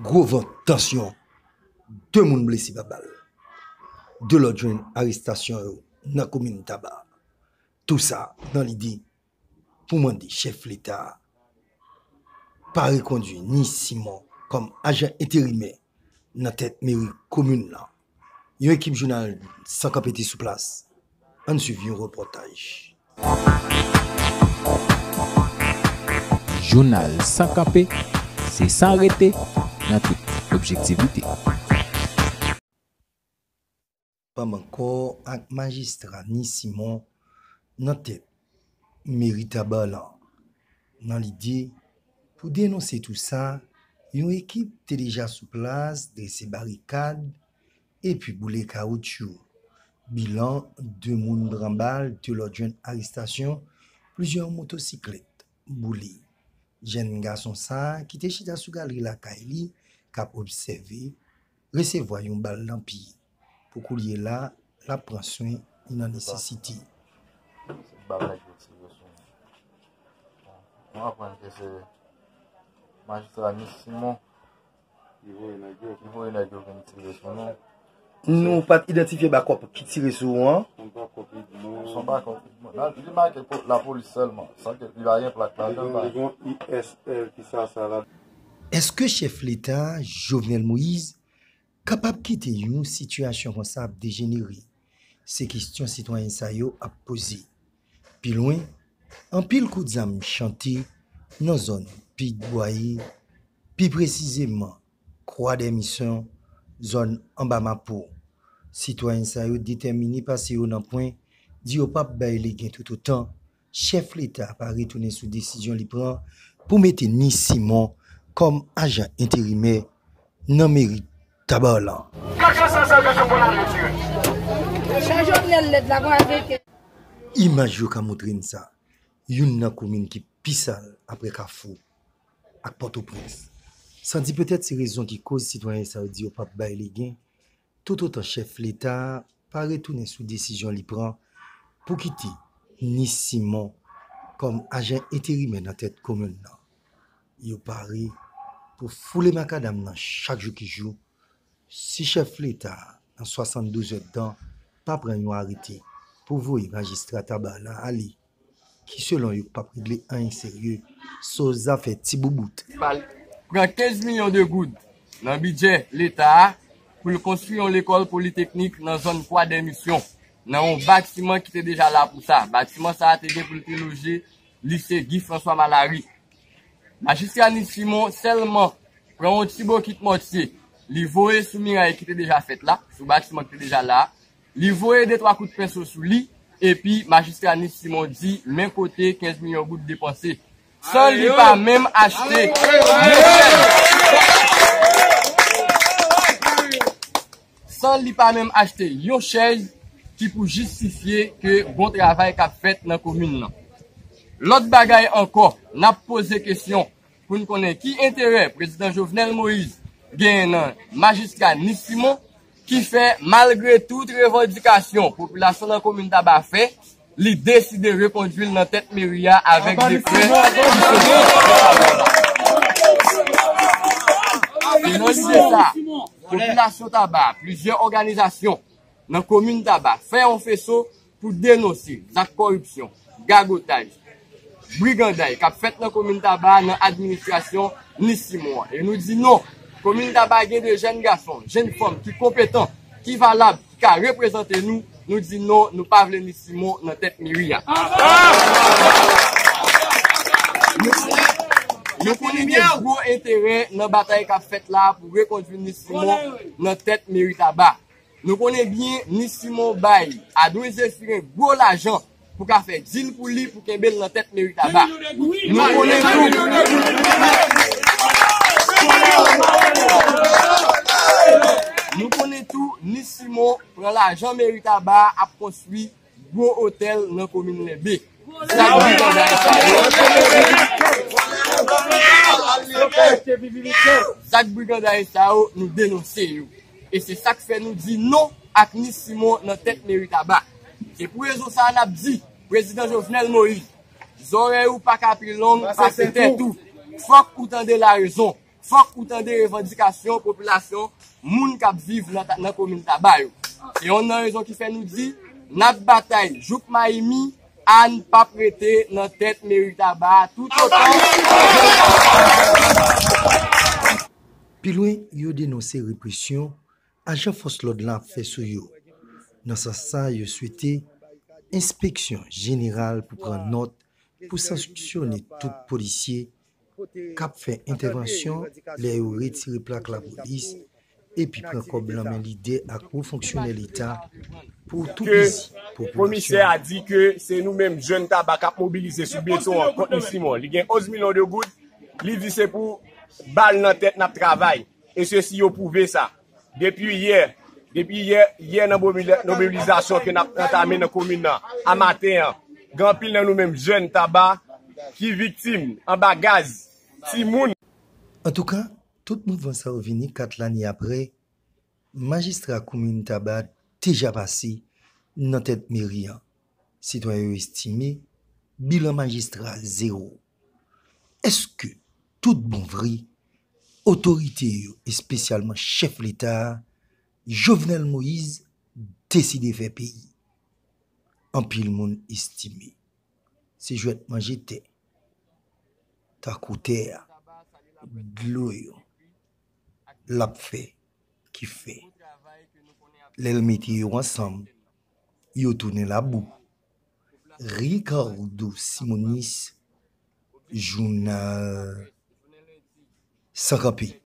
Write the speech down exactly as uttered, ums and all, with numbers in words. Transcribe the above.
Gwo van tansyon, de moun blese pa bal. De lòt jwenn arestasyon yo nan komin Taba. Tou sa nan lide pou mande chèf Leta a pa rekondwi Nice Simon kòm ajan enterimè nan tèt meri komin nan. Yon ekip jounal San Kanpe te sou plas. Ann swiv yon repòtaj. Jounal San Kanpe, se san rete nan tout objektivite. Pam ankò ak majistra Nice Simon nan tèt meri Taba lan. Nan lide pou denonse tou sa, yon ekip te deja sou plas, drese barikad, epi boule kawoutchou. Bilan, de moun pran bal, de lòt jwenn arestasyon, plizyè motosiklèt boule. Jèn gason sa a, ki te chita sou galri lakay li, k ap obsève, resevwa yon bal nan pye. Pou koulye la, l ap pran swen, li nan nesesite. Se bal nèg yo tire sou mwen. Mwen aprann ke se majistra Nice Simon ki voye nèg yo vin tire sou nou. Nou pa t idantifye bakòp ki tire sou ou an. Se yon bakòp Edmond. Li make lapolis sèlman, san ke li pa gen plak ladan l. Li gen yon I S L ki sa sa la. Èske chèf Leta a, Jovenel Moïse, kapab kite yon sitiyasyon konsa ap dejenere? Se kesyon sitwayen sa yo ap poze. Pi lwen, anpil kout zam chante nan zòn Pit Bwaye, pi presizeman Kwa dè Misyon, zòn Anba Mapo. Sitwayen sa yo detèmine pase yo nan pwen, di yo p ap bay legen toutotan chèf Leta a pa retounen sou desizyon li pran pou mete Nice Simon kòm ajan enterimè nan meri Taba lan. Imaj yo ka montre n sa, youn nan komin ki pi sal apre Kafou ak Pòtoprens. San di petèt se rezon ki koz sitwayen sa yo di yo p ap bay legen, toutotan chèf Leta a pa retounen sou desizyon li pran pou kite Nice Simon kòm ajan enterimè nan tèt komin nan. Yo pare pou foule makadam nan chak jou ki jou si chèf Leta a, nan swasanndouz èdtan, pa pran yon arete pou voye majistra Taba lan ale, ki selon yo p ap regle anyen serye, sof zafè ti boubout. Pran kenz milyon de goud nan bidjè Leta a pou l konstwi yon lekòl politeknik nan zòn Kwa dè Misyon, nan yon batiman ki te deja la pou sa. Batiman sa a te gen pou l te loje lise Guy François Malary. Majistra Nice Simon sèlman pran yon ti bokit mòtye, li voye sou miray ki te deja fèt la, sou batiman ki te deja la a, li voye de twa kout penso sou li, epi majistra Nice Simon di men kote kenz milyon goud depanse, san li pa menm achte yon chèz. San li pa menm achte yon chèz ki pou jistifye ke bon travay k ap fèt nan komin nan. Lòt bagay ankò, n ap poze kesyon pou n konnen ki enterè Prezidan Jovenel Moïse genyen nan majistra Nice Simon ki fè, malgre tout revandikasyon popilasyon nan komin Taba fè, li deside rekondwi l nan tèt meri a avèk dekrè ki soti. Se nan lide sa, popilasyon Taba, plizyè òganizasyon nan komin Taba fè yon feso pou denonse zak kòripsyon, gagotaj, briganday k ap fèt nan komin Taba nan administrasyon Nice Simon an. E nou di non, komin Taba gen de jèn gason, jèn fanm ki konpetan, ki valab, ki ka reprezante nou, nou di non, nou pa vle Nice Simon nan tèt meri a. Nou konnen gen gwo enterè nan batay k ap fèt la pou rekondwi Nice Simon nan tèt meri Taba. Nou konnen byen Nice Simon bay Adrien Zéphirin gwo lajan pou ka fè dil pou li pou kenbe l nan tèt meri Taba. Nou konnen tou, nou konnen tou Nice Simon pran lajan meri Taba a ap konstwi gwo otèl nan komin Lenbe. Zak briganday sa yo, zak briganday sa yo, nou denonse yo. E se sa k fè nou di non ak Nice Simon nan tèt meri Taba. Se pou rezon sa a n ap di Prezidan Jovenel Moïse, zòrèy ou pa ka pi long pase tèt ou. Fòk ou tande larezon. Fòk ou tande revandikasyon popilasyon moun k ap viv nan, nan komin Taba yo. Se yonn nan rezon ki fè nou di, n ap batay jouk mayi mi, a n p ap rete nan tèt meri Taba a toutotan. Pi lwen, yo denonse represyon ajan fòs lòd lan ap fè sou yo. Nan sans sa, yo swete enspeksyon jeneral pou pran nòt pou sanksyone tout polisye k ap fè entèvansyon lè yo retire plak lapolis epi pran kòb lan men lidè ak wo fonksyonè Leta pou toupizi popilasyon an. Komisè a di ke se nou menm jèn Taba k ap mobilize sou beton an kont Miss Simon. Li gen onz milyon de goud. Li di se pou bal nan tèt n ap travay. E sesi yo pwouve sa. Depi yè, depi yè, yè nan mobilizasyon ke n ap antame nan komin nan, a maten an, gen anpil nan nou menm jèn Taba ki viktim anba gaz, timoun. Antouka, tout mouvman sa yo vini kat lane apre majistra komin Taba deja pase nan tèt meri an. Sitwayen yo estime bilan majistra zewo. Èske tout bon vre otorite yo, espesyalman chèf Leta a, Jovenel Moïse, deside fè peyi? Anpil moun estime se jwèt manje tè, tankou tè a, dlo yo, l ap fè ki fè. Lè l mete yo ansanm, yo tounen labou. Ricardo Simonis, jounal San Kanpe.